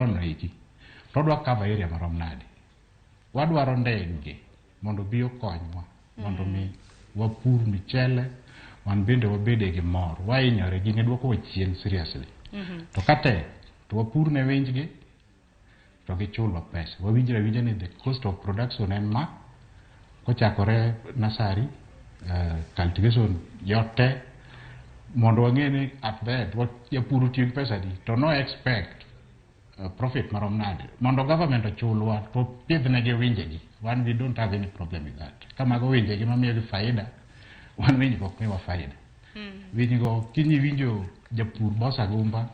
No eki to odwa cover area marom nade? Wadwaro ndege mondo obi okonywa mondo mi wapur michele, wan bende wabede gi mor. Wahinyore, gini duokowa chien seriously. To ka tek to wapur ne winjgi to gichulwa pesa. Wawinjre awinja ni the cost of production en ma kochakore nursery, cultivation yote, mondo wang'e ni at the end japur otiyo gi pesa adi to no expect profit marom nade mondo government ochulwa to pidhnegi winjegi. Wan we don't have any problem with that. Ka mago winjegi mamiyogi faida, wan winjgo ok miwa faida. Winygo kiny iwinjo japur Boss Agumba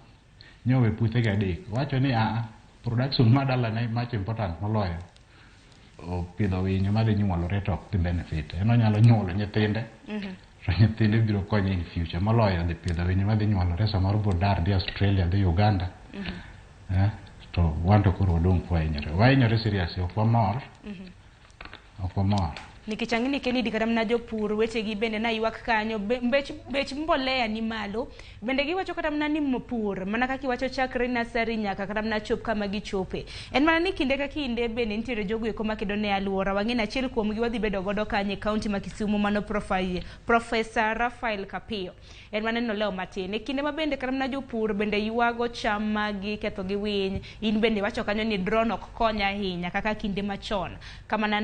nyowe puothege adek wacho ni aa production ma dalane much important moloyo pidho winyo madhi nyuolore to ok dhi benefit. En onyalo nyuolo nyithinde to nyithinde biro konye in future moloyo dhi pidho winyo madhi nyuolore, samoro biro dar dhi Australia, dhi Uganda. To wan to koro wadong' kwahinyore, wahinyore seriously, ok wamor, ok wamor. Nikech ang'e ni Kennedy, kata mana jopur wetegi bende naywak kanyo bech mbolea ni malo. Bende giwacho kata mana ni pur mana kaka iwacho, chakre nursery nyaka kata mana chop kama gichope, en mana ni kinde ka kinde bende nitiere jogo eko makedo ne aluora. Wang'e ni achiel kuomgi wadhi bedo godo kanyo e kaunti ma Kisumu, mano Professor Raphael Kapiyo. En mana ni nolewo matin e kinde ma bende kata mana jopur bende ywago cham magi ketho gi winy. In bende iwacho kanyo ni drone ok kony ahinya kaka kinde machon kamana.